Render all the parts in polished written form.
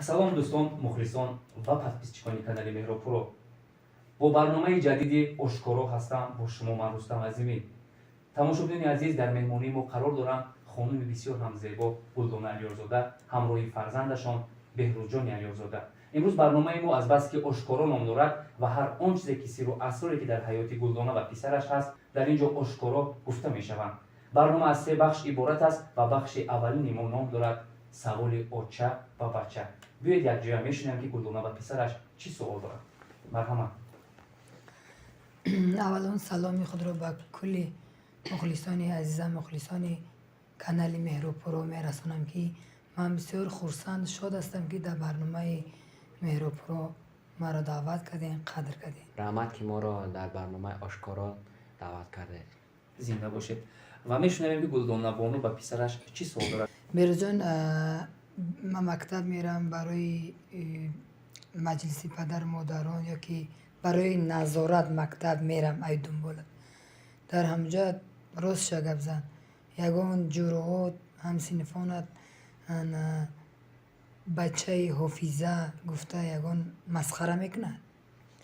Салом, дӯстон, мухлисон ва подписчикони канали Меҳробпуро. Бо барномаи ҷадиди «Ошкоро» ҳастам бо шумо ман, Рустам Азимӣ. Тамошобинони азиз, дар меҳмонии мо қарор доранд хонуми бисёр ҳам зебо Гулдона Алиёрзода ҳамроҳи фарзандашон Беҳрӯзҷони Алиёрзода. Имрӯз барномаи мо азбаски «Ошкоро» ном дорад ва ҳар он чизе ки сирру асроре ки дар ҳаёти Гулдона ва писараш ҳаст, дар ин ҷо ошкоро гуфта мешаванд. Барнома аз се бахш иборат аст ва бахши аввалини мо ном дорад «Саволи оча ва бача». Биёед, якҷоя мешунавем, ки Гулдона ва писараш чӣ суол дорад. Марҳамат. Аввалон саломи худро ба кулли мухлисони азизам, мухлисони канали Меҳробпуро мерасонам, ки ман бисёр хурсанд, шод ҳастам, ки дар барномаи Меҳробпуро маро даъват кардем, қадр кардем. Раҳмат, ки моро дар барномаи «Ошкоро» даъват кардед. Зинда бошед. Ва мешунавем, ки Гулдона бону ба писараш чӣ суол дорад. Беҳрӯзҷон, ман мактаб мерам, барои маҷлиси падару модарон ё ки барои назорат мактаб мерам, ай дунболат. Дар ҳамҷа ростша гап зан, ягон ҷуроот ҳамсинфонат бачаи ҳофиза гуфта ягон масхара мекунад?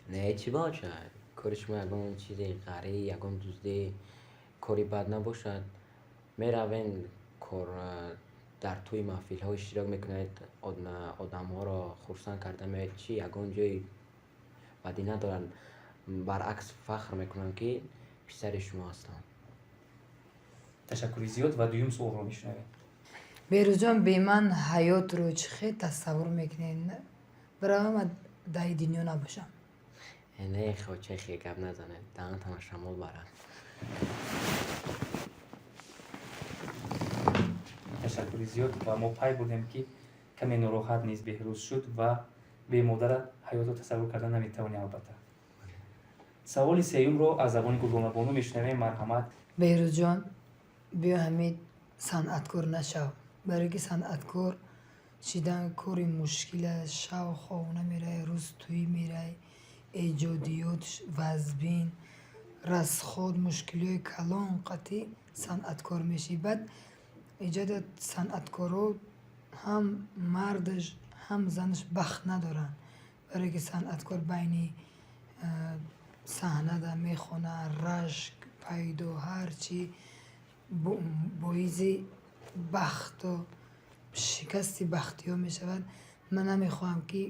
Не, чӣ бошад? Кори шумо ягон чизи ғарӣ, ягон дуздӣ, кори бад набошад. Меравен, кор дар тӯи маҳфилҳо иштирок мекунед, одамҳоро хурсанд карда меоед. Чӣ ягон ҷои бадӣ надоранд. Баръакс, фахр мекунам, ки писари шумо ҳастам. Ташаккури зиёд ва дуюм суолро мешунавем. Беҳрӯзҷон, бе ман ҳаётро чӣ хел тасаввур мекунед? Барои ман дар ин дунё набошам. Не, оча, хел гап назанед, даҳантама шамол барад. Ташаккури зиёд. Ва мо пай бурдем, ки каме нороҳат низ Беҳрӯз шуд ва бемодара ҳаётро тасаввур карда наметавонӣ, албатта. Саволи сеюмро аз забони Гулдонабону мешунавем. Марҳамат. Беҳрӯзҷон, биё, ҳамин санъаткор нашав, барое ки санъаткор шидан кори мушкил аст. Шав хов намеравӣ, рӯз тӯй меравӣ, эҷодиёт вазбин, расход, мушкилиҳои калон қатъи санъаткор мешавӣ. Баъд иҷода санъаткоро ҳам мардаш, ҳам занаш бахт надоранд, барое ки санъаткор байни саҳнада мехонад, рашк пайдо, ҳарчи боиси бахту шикасти бахтиҳо мешавад. Ман намехоҳам, ки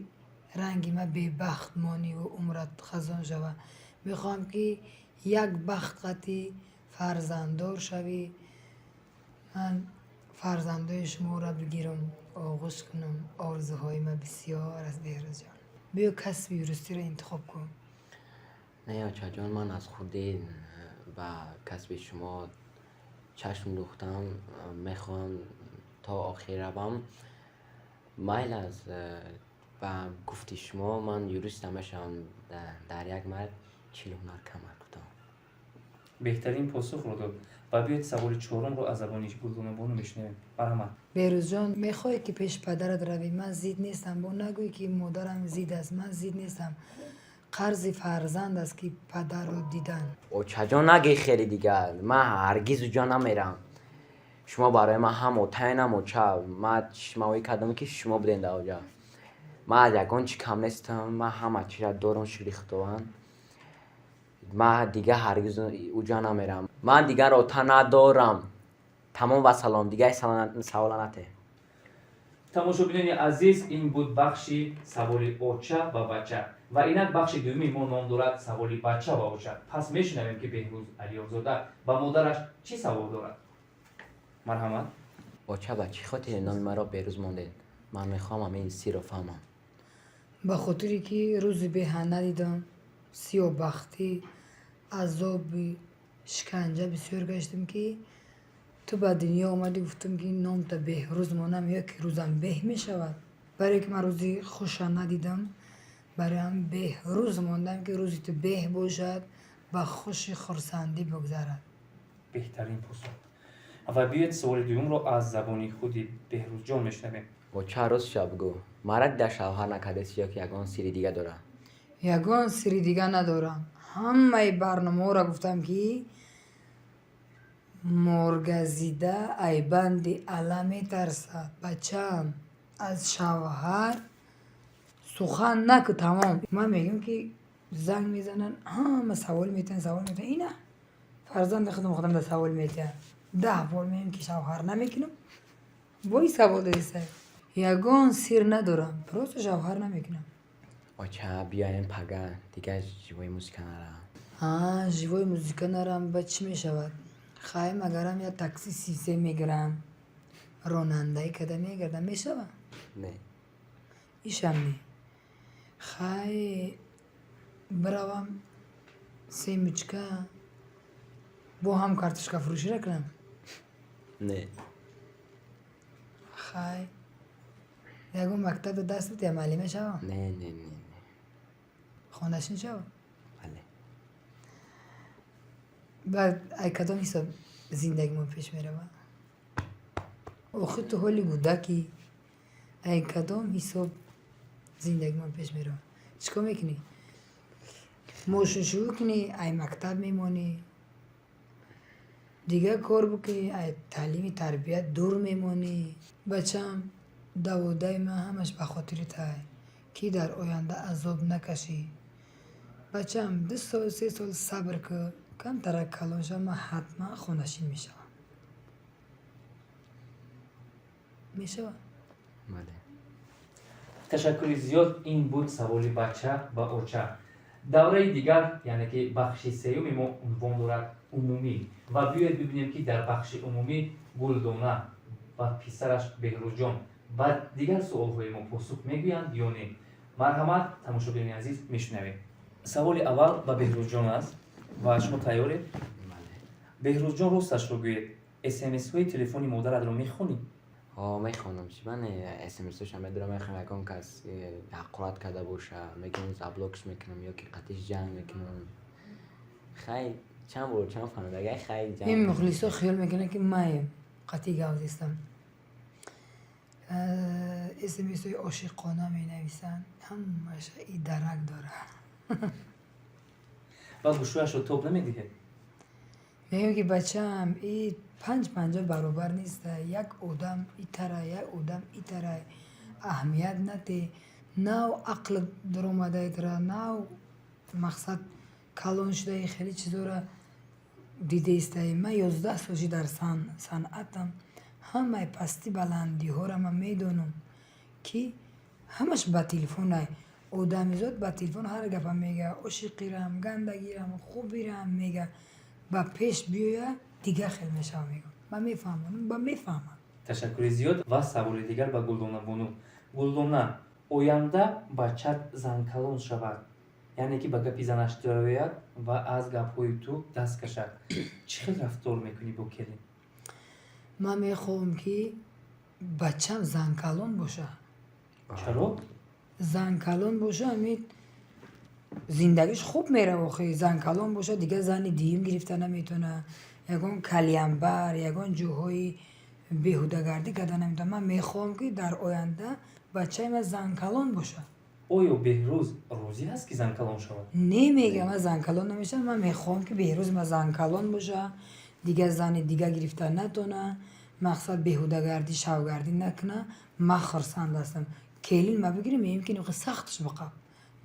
ранги ман бебахт мониву умрат хазон шавад. Мехоҳам, ки як бахт қатъи фарзанддор шавӣ, ман фарзандои шуморо бигирам, оғӯш кунам. Орзуҳои ман бисёр аст, Беҳрӯзҷон. Биё, касби юристиро интихоб кун. Не, очаҷон, ман аз хурдӣ ба касби шумо чашм духтам, мехоҳам то охир равам. Майл аз ба гуфти шумо ман юристам мешавам. Дар як мард 40 ҳунар кам аст, гуфтам. Беҳтарин посухро дод. Ва биёед, саволи чорумро аз забони Гулдонабону мешунавем. Марҳамат. Беҳрӯзҷон, мехоҳӣ, ки пеши падарат равӣ, ман зид нестам. Бо нагӯй, ки модарам зид аст, ман зид нестам. Қарзи фарзанд аст, ки падарро дидан. Очаҷон, нагӣ хеле дигар, ман ҳаргиз уҷо намерам. Шумо барои ман ҳам отаен, ҳам оча. Ман чишмавоӣ кардам, ки шумо будем дар оҷа. Ман аз ягон чӣ кам нестам, ман ҳама чизра дорам, шукри Худованд. Ман дигар ҳаргиз уҷа намерам. Ман дигар ота надорам. Тамом ва салом, дигар савола натеҳ. Тамошобинони азиз, ин буд бахши «Саволи оча ва бача». Ва инак бахши дуюми мо ном дорад «Саволи бача ва оча». Пас мешунавем, ки Беҳрӯз Алиёрзода ба модараш чӣ савол дорад. Марҳамат. Оча, ба чӣ хотире номи маро Беҳрӯз мондед? Ман мехоҳам ҳамин сирро фаҳмам. Ба хотире ки рӯзи беҳа надидам, сиёҳбахтӣ, азоби шиканҷа бисёр гаштам, ки ту ба дунё омадӣ, гуфтам, ки номта Беҳрӯз монам ё ки рӯзам беҳ мешавад. Барое ки ман рӯзи хуша надидам, барои ҳам Беҳрӯз мондам, ки рӯзи ту беҳ бошад, ба хуши хурсандӣ бигзарад. Беҳтарин посух. Ва биёед, саволи дуюмро аз забони худи Беҳрӯзҷон мешунавем. Оча, ростша бигӯ, мара дида шавҳар накардест ё ки ягон сири дига дорад? Ягон сири дига надорам. Ҳамаи барномаҳоро гуфтам, ки моргазида айбанди ала метарсад. Бачаам, аз шавҳар. Сухан наку, тамом. Ман мегӯям, ки занг мезананд, ҳама савол метиҳанд, савол метиҳанд. Ина фарзанди худам, худам да савол метиҳанд. 10 бор мегӯям, ки шавҳар намекунам, бои савол додиста. Ягон сир надорам, просто шавҳар намекунам. Оча, биёем, пага дигар живой музыка нарам. А, живой музыка нарам, ба чӣ мешавад? Хай, магарам я такси сисе мегирам, ронандаи када мегардам, мешавад? Не. Ишам не. Хай, биравам семечка бо ҳам картошкафурӯширо кунам? Не. Хай, ягон мактабда даст бития, муаллима шавам? Не, не, не. Хонашин шавам? Бале. Баъд ай кадом ҳисоб зиндагимон пеш меравад? Охир ту ҳоли кӯдакӣ. Ай кадом ҳисоб зиндагимон пеш меравад? Чӣ кор мекунӣ? Мошиншӯӣ кунӣ, ай мактаб мемонӣ, дигар кор бикунӣ, ай таълими тарбият дур мемонӣ. Бачаам, даводаи ман ҳамаш ба хотири тай, ки дар оянда азоб накашӣ. Бачаам, 2 сол, 3 сол сабр кун, камтарак калон шавам, ман ҳатман хонашин мешавам. Мешавад? Бале. Ташаккури зиёд. Ин буд саволи бача ба оча. Давраи дигар, яъне ки бахши сеюми мо унвон дорад умумӣ, ва биёед бибинем, ки дар бахши умумӣ Гулдона ва писараш Беҳрӯзҷон ба дигар суолҳои мо посух мегӯянд ё не. Марҳамат, тамошобинони азиз, мешунавем. Саволи аввал ба Беҳрӯзҷон аст ва шумо тайёред? Бале. Беҳрӯзҷон, росташро гӯед, смсҳои телефони модаратро мехонӣ? Ҳо, мехонам. Чӣ ман смсҳоша медорам, мехонам. Ягон кас ҳақорат карда боша, мегӯям, заблокш мекунам ё ки қатиш ҷанг мекунам. Хай, чанд бор чанд фаҳмидагай, хай, ҷанг. Ин мухлисо хиёл мекунанд, ки маем қатъи гап зестам. Смсҳои ошиқона менависанд, ҳамаша и дарак дорад. Ва гӯшӯяшро тоб намедиҳед? Мегӯям, ки бачаам, и панҷ панҷа баробар неста. Як одам итара, як одам итара, аҳамият наде. Нав ақл даромадаитара, нав мақсад калон шудаи, хеле чизоро дидаистаи. Ман 11 сол ши дар санъатам, ҳамаи пасти баландиҳоро ман медонам, ки ҳамаш ба телефонай. Одамизод ба телефон ҳар гапа мега, ошиқирам, гандагирам, хубирам мега, ба пеш биёя, дигар хел мешава. Мегӯям, ман мефаҳмам, ба мефаҳмам. Ташаккури зиёд. Ва саволи дигар ба Гулдона бону. Гулдона, оянда бачат занкалон шавад, яъне ки ба гапи занаш дарояд ва аз гапҳои ту даст кашад, чӣ хел рафтор мекунӣ бо келин? Ман мехоҳам, ки бачам занкалон боша. Чаро? Занкалон боша, ами зиндагиш хуб мерава. Охи, занкалон боша, дигар зани дуюм гирифта наметавона, ягон калямбар, ягон ҷоҳои беҳудагардӣ карда наметавона. Ман мехоҳам, ки дар оянда бачаи ман занкалон боша. Оё Беҳрӯз розӣ аст, ки занкалон шавад? Не, мегам, ман занкалон намешавам. Ман мехоҳам, ки Беҳрӯз ман занкалон боша, дигар зани дигар гирифта натона, мақсад беҳудагардӣ, шавгардӣ накуна. Ман хурсанд ҳастам. Келин ма бигирем, мегӯем, ки охи сахтш биқаб.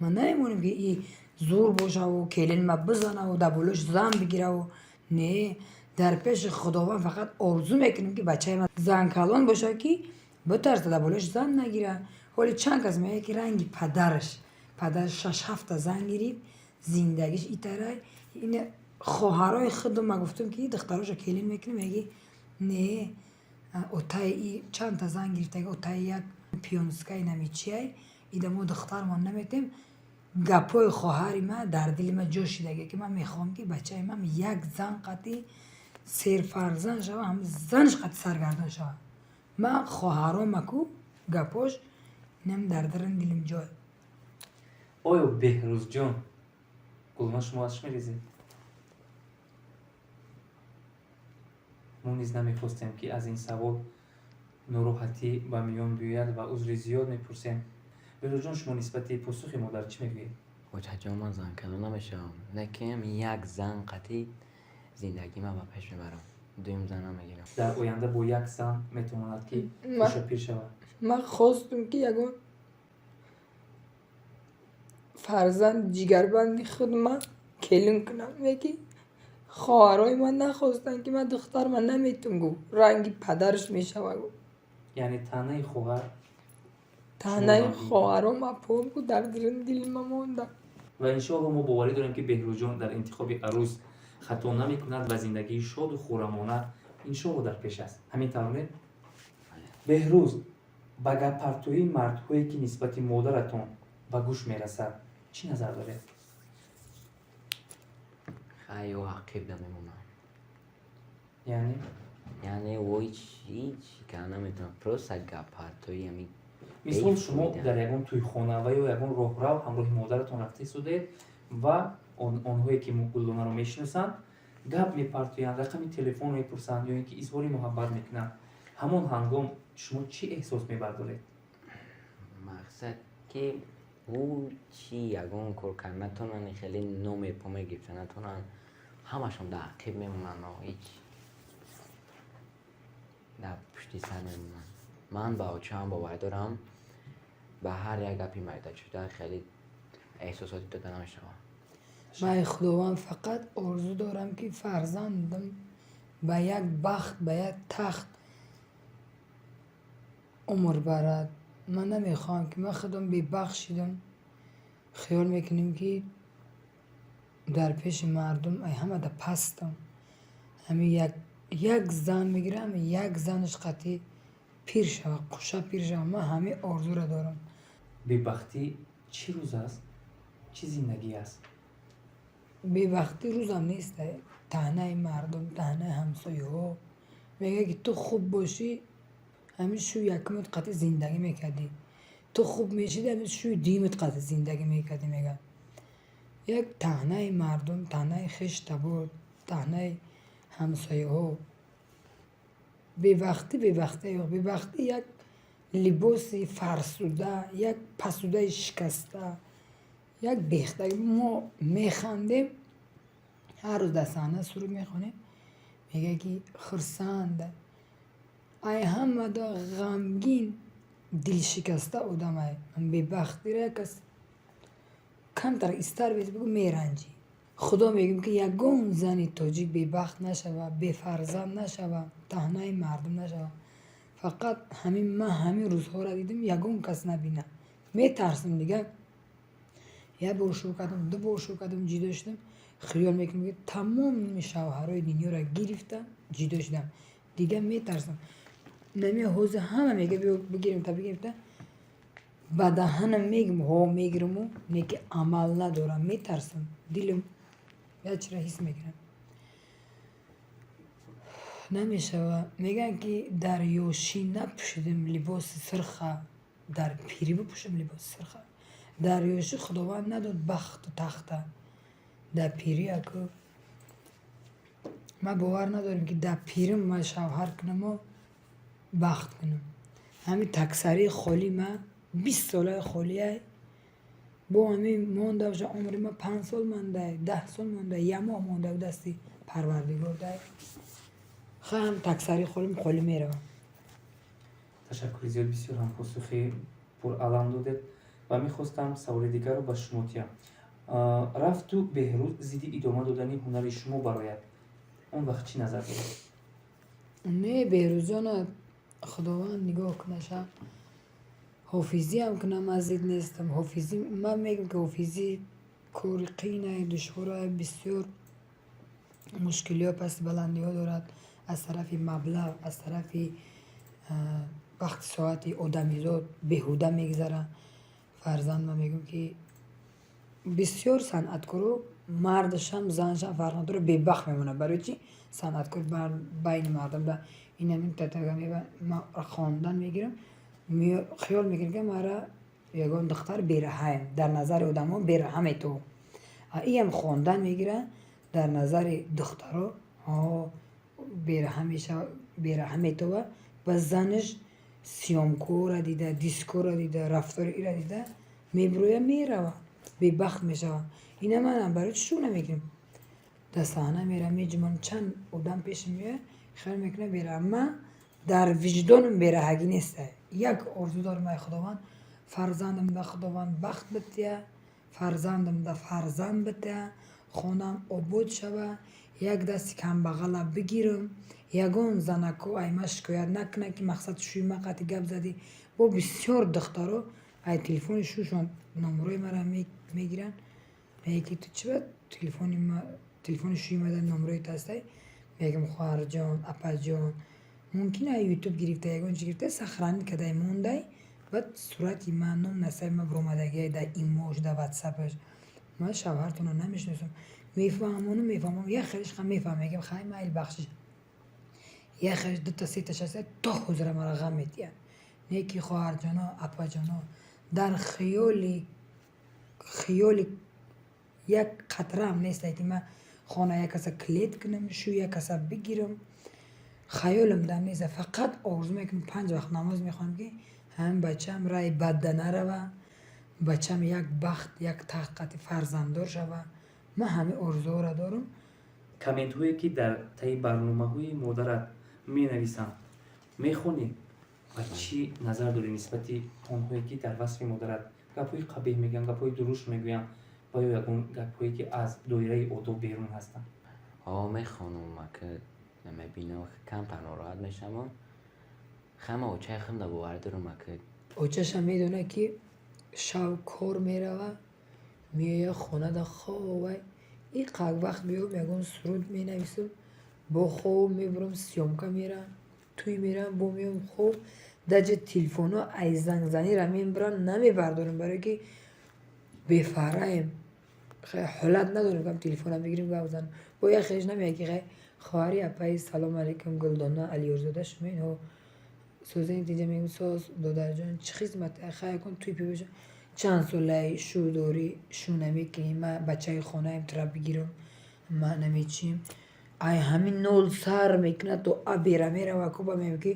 Ман намемонем, ки и зур бошаву келин ма бизанаву дар болош зан бигираву. Не, дар пеши Худованд фақат орзу мекунем, ки бачаи ман занкалон боша, ки битарса, дар болош зан нагира. Ҳоли чанд кас мегӯяд, ки ранги падараш, падараш шаш ҳафта зан гирифт, зиндагиш итарай. Ин хоҳарои худам ма гуфтам, ки духтароша келин мекунем, меги не, отаи и чандта зан гирифтаги, отаи як пионскай намичиай, ида мо духтармон наметем. Гапҳои хоҳари ман дар дили ман ҷо шидаге, ки ман мехоҳам, ки бачаи ман як зан қатъи серфарзанд шава, ҳам занаш қатъи саргардон шава. Ман хоҳарома ку гапош инам дар дарун дилим ҷой. Оё Беҳрӯзҷон, Гулдона, шумо аз чӣ мерезед? Мо низ намехостем, ки аз ин савол нороҳатӣ ба миён биёяд ва узри зиёд мепурсем. Беҳрӯзҷон, шумо нисбати посухи модар чӣ мегӯед? Очаҷон, ман занкалон намешавам, не ки як зан қатъи зиндагима ба пеш мебарам, дуюм зан намегирам. Дар оянда бо як зан метавонад, ки пӯшапир шавад? Ман хостум, ки ягон Фарзанд ҷигарбанди худ ман келин кунам. Лекин хоҳарои ман нахостанд, ки ман духтарма наметум, гуфт, ранги падараш мешава, гуфт. Яъне таънаи хоҳар. Таънаи Шумо хоҳаром апом ку дар дирин дили ма монда. Ва иншоалло мо боварӣ дорем, ки Беҳрӯзҷон дар интихоби арӯс хато намекунад ва зиндагии шоду хуррамона иншоалло дар пеш аст. Ҳамин тавр не, Беҳрӯз? Ба гаппартоии мардҳое, ки нисбати модаратон ба гӯш мерасад, чӣ назар доред? Хай, ӯ ҳақибда мемонам. Яъне? Яъне ӯ ҳеҷ карда наметавонад, просто гаппартои ҳами. Мисол, шумо Бефоида. дар ягон тӯйхона ва ё ягон роҳрав ҳамроҳи модаратон рафта истодаед ва онҳое, ки Гулдонаро мешиносанд, гап мепартоянд, рақами телефонро мепурсанд ё ин ки изҳори муҳаббат мекунанд. Ҳамон ҳангом шумо чӣ эҳсос мебардоред? Мақсад, ки ӯ чӣ ягон кор карда натонанд, хеле номе поме гирифта натонанд, ҳамашон дар ақиб мемонанд, ҳеҷ дар пушти сар мемонанд. Ман ба очаам боварӣ дорам, ба ҳар як гапи майдашуда хеле эҳсосотӣ дода намешавам. Ман, Худованд, фақат орзу дорам, ки фарзандам ба як бахт, ба як тахт умр барад. Ман намехоҳам, ки ман худам бебахт шидам. Хиёл мекунем, ки дар пеши мардум ай ҳамада пастам. Ҳамин як зан мегирам, як занаш қатъӣ пир шава, қуша пир шава. Ман ҳамин орзуро дорам. Бебахтӣ чӣ рӯз аст, чӣ зиндагӣ аст? Бебахтӣ рӯзам нест. Таънаи мардум, таънаи ҳамсояҳо. Мегӯяд, ки ту хуб бошӣ, ҳамин шӯи якумат қатъӣ зиндагӣ мекардӣ, ту хуб мешидӣ, ҳамин шӯи дуюмат қатъӣ зиндагӣ мекардӣ, мегӯяд. Як таънаи мардум, таънаи хештабор, таънаи ҳамсояҳо. Бебахтӣ, бебахтӣ, бебахтӣ як либоси фарсуда, як пасудаи шикаста, як бехтагӣ. Мо механдем, ҳар рӯз дар саҳна суруд мехонем, мегӯяд, ки хурсанда. Ай ҳамада ғамгин, дилшикаста одамай. Бебахтиро як кас камтар истар бес бигӯ, меранҷӣ. Худо мегӯем, ки ягон зани тоҷик бебахт нашава, бефарзанд нашава, таънаи мардум нашава. Фақат ҳамин ман ҳамин рӯзҳоро дидам, ягон кас набина. Метарсам дигар. Як бор шӯ кардам, ду бор шӯ кардам, ҷудо шудам. Хиёл мекунам, ки тамоми шавҳарои дунёро гирифтам, ҷудо шудам. Дигар метарсам. Нами ҳозир ҳама мега, биё бигирем та, бигирем та. Ба даҳанам мегум, ҳо, мегираму, не ки амал надорам, метарсам. Дилам як чиро ҳис мекунам. Намешава. Мегӯянд, ки дар ёшӣ напӯшидем либоси сирха, дар пирӣ бипӯшем либоси сирха. Дар ёшӣ Худованд надод бахту тахта. Дар пирӣ аку ман бовар надорам, ки дар пирим ман шавҳар кунаму бахт кунам. Ҳамин таксарии холӣ ман 20 солаи холиай, бо ҳамин монда боша, умри ман 5 сол мондай, 10 сол мондай, як моҳ монда дасти Парвардигор дай. Хай, ҳам таксарии холим холӣ меравам. Ташаккури зиёд, бисёр ҳам посухи пуралам додед ва мехостам саволи дигарро ба шумо диҳам. Рафту Беҳрӯз зидди идома додани ҳунари шумо барояд, он вақт чӣ назар доред? Не, Беҳрӯзҷона Худованд нигоҳ кунаша. Ҳофизиам кунам, ман зид нестам. Ҳофизӣ, ман мегӯям, ки ҳофизӣ кори қийнае, душворае, бисёр мушкилиҳо, пасту баландиҳо дорад аз тарафи маблағ, аз тарафи вақти соати одамизод беҳуда мегузарад. Фарзанд, ман мегӯям, ки бисёр санъаткоро мардашам, занашам фарқ надорад, бебахт мемонад. Барои чӣ? Санъаткор байни мардум инамин хондан мегирам, хиёл мекунам, ки мара ягон духтар бераҳаем, дар назари одамо бераҳа метавон. Иам хондан мегирад, дар назари духтаро бераҳа мешавад, бераҳа метавад ва занаш съёмкора дида, дискора дида, рафтори ира дида мебирояд, меравад, бебахт мешавад. Ина манам барои чӣ шуғл намекунем? Дар саҳна меравам, меҷумам, чанд одам пешам меояд, хиёл мекунам бераҳа. Ман дар виҷдонам бераҳагӣ нестай. Як орзу дорам: ай Худованд, фарзандам ба Худованд бахт бидиҳад. Фарзандам да фарзанд битя, хонаам обод шава, як дасти камбағала бигирам, ягон занако ай ман шикоят накунад, ки мақсад шӯи ман қати гап задӣ. Бо бисёр духтаро ай телефони шӯшон номерои маро мегиранд, мегӯяд, ки ту чӣ ба телефони шӯи ма номерои ту ҳастай? Мегӯям: хоҳарҷон, апаҷон, мумкин ай Ютуб гирифта, ягон чи гирифта, сохранить кардай, мондай. Баъд сурати ман, ном насаби ман биромадагиай дар имош, дар Ватсапаш. Ман шавҳартонро намешиносам. Мефаҳмону мефаҳмам, як хелиш ҳам мефаҳмам, мегӯям: хай, майли, бахшиш. Як хелиш дута сеташ ҳаста, то ҳозира маро ғам медиҳанд. Не ки, хоҳарҷоно, апаҷоно, дар хиёли як қатраам нестай, ки ман хона як каса клет кунам, шӯи як каса бигирам. Хаёлам дам нест. Фақат орзу мекунам, панҷ вақт намоз мехонам, ки ҳамин бачаам раи бадда нарава, бачаам як бахт, як тахт қати фарзанддор шава. Ман ҳамин орзуҳоро дорам. Комментҳое, ки дар таи барномаҳои модарат менависанд, мехонӣ ва чӣ назар дорӣ нисбати онҳое, ки дар васфи модарат гапҳои қабеҳ мегӯянд, гапҳои дурушт мегӯянд ва ё ягон гапҳое, ки аз доираи одоб берун ҳастанд? Ҳо, мехонам, ака, мебинам, камтар нороҳат мешавам. Хама очаи худам боварӣ дорам, ака. Очаша медонад, ки шав кор мерава, меояд, хонада хобай. Иқак вақт биём, ягон суруд менависам, бо хоб мебурам, съёмка мерам, тӯй мерам, бо меом, хоб. Даҷа телефонҳо ай зангзанира мебаранд, намебардорам, барое ки бефараем, ҳолат надорем, ки телефонро бигирем, гап занем. Бо як хелиш намеяд, ки хай, хоҳари, апаи, салому алайкум, Гулдона Алиёрзода шумоед? Ҳо, созен тинҷа? Мегӯм: соз, додарҷон, чӣ хизмат? Хай, ягон тӯй пи боша. Чанд солаи шу дорӣ, шу намекунӣ? Ман бачаи хонаем, тура бигирам, ман намечим. Ай ҳамин нол сар мекунад то абера мерава. Ку ба мегӯям, ки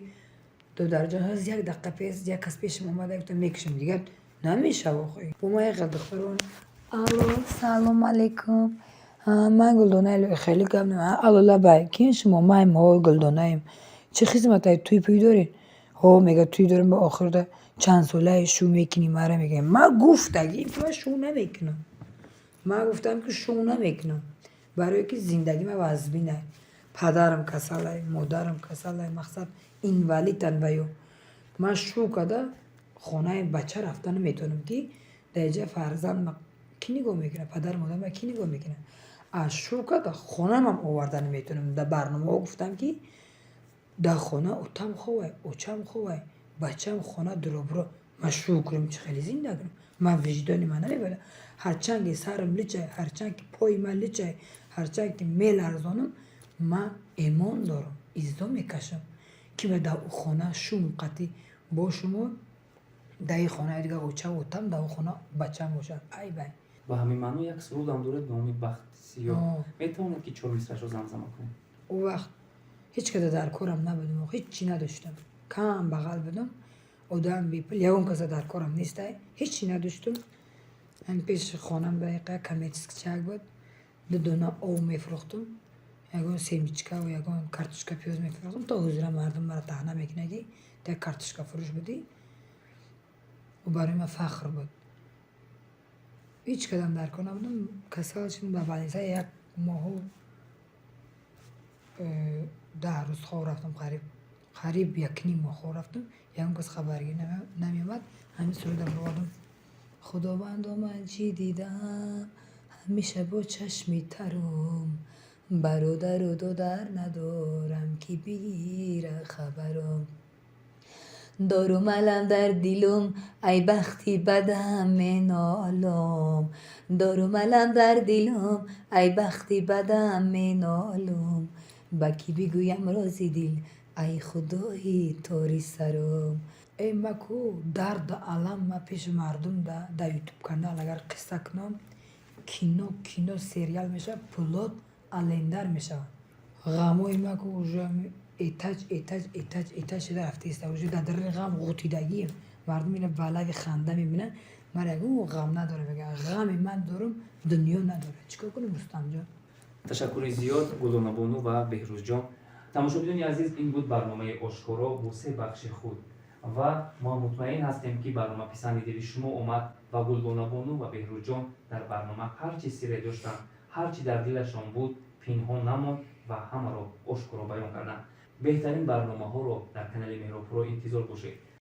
додарҷон, ҳоз як дақиқа пес як кас пешам омада, гуфтам, мекушам, дигар намешава охи. Бо ман як хел духтарон: алло, салому алайкум, ман Гулдона. Хеле гап. Алло, лабай, киен шумо? Маем, ҳо, Гулдонаем, чӣ хизматае? Тӯй пӯй доред? Ҳо, мега, тӯй дорем. Ба охирда чанд солаи шу мекунӣ мара? Мегӯям: ман гуфтагӣ, ки ман шу намекунам. Ман гуфтам, ки шу намекунам, барое ки зиндагӣ ман вазминай, падарам касалай, модарам касалай, мақсад, инвалиданд. Ва ё ман шу карда хонаи бача рафта наметавонам, ки дар инҷа фарзанд кӣ нигоҳ мекунад, падару модарам кӣ нигоҳ мекунад? Аз шу карда хонамам оварда наметавонам. Дар барномаҳо гуфтам, ки дар хона отам ховай, очам ховай, бачаам хона дуробуро. Ман шу кунам, чӣ хеле зинда кунам? Ман виҷдони ман намебарад. Ҳарчанд ки сарам личай, ҳарчанд ки пои ман личай, ҳарчанд ки меларзонам, ман эмон дорам, иззо мекашам, ки ма дар ӯ хона шум қатӣ бошуму дар ин хонаи дигар очаву отам, дар ӯ хона бачаам бошад. Айбай. Ба ҳамин маъно як сурудам доред ба номи «Бахти сиёҳ». Метавонед, ки чор мисраашро замзама кунед? Ӯ вақт ҳеҷ каса дар корам набудам, ҳеҷ чӣ надоштам, кам бағал будам, одам бепул, ягон каса дар корам нестай, ҳеҷ чӣ надоштум. Ҳамин пеши хонам ба як коммерческий чак буд, ду дона ов мефурӯхтум, ягон семечкаву ягон картошка, пиёз мефурӯхтум. То ҳозира мардум маро таҳна мекунад, ки ту як картошкафурӯш будӣ. Ӯ барои ман фахр буд. Ҳеҷ кадам дар кор набудам. Касал шудам, ба больница як моҳу 10 рӯз хоб рафтам, қариб якним моҳ хоб рафтам. Ягон кас хабаргирӣ намеомад. Ҳамин сурудам овардам: Худовандо, ман чӣ дидам, ҳамеша бо чашми тарум, бародару додар надорам, ки бигира хабарум. Дорум алам дар дилум, ай бахти бадам менолум, дорум алам дар дилум, ай бахти бадам менолум, ба кӣ бигӯям рози дил, ай худои тори сарум. Эй, ма ку дарду алам ма пеши мардум да Ютуб канал агар қисса кунам, кино сериал мешавад, пулот алендар мешавад. Ғамои ма ку уже этаж этаж этаж этаж шуда рафтааста, уже дар даруни ғам ғутидагием. Мардум ина балави ханда мебинанд, ман ягон ғам надорам, мегӯям, ғами ман дорум, дунё надорад. Чӣ кор кунем, Рустамҷон? Ташаккури зиёд, Гулдонабону ва Беҳрӯзҷон. Тамошобинони азиз, ин буд барномаи «Ошкоро» бо се бахши худ. Ва мо мутмаин ҳастем, ки барнома писанди дили шумо омад ва Гулдонабону ва Беҳрӯзҷон дар барнома ҳар чи сирре доштанд, ҳар чи дар дилашон буд, пинҳон намонд ва ҳамаро ошкоро баён карданд. Беҳтарин барномаҳоро дар канали Меҳробпуро интизор бошед.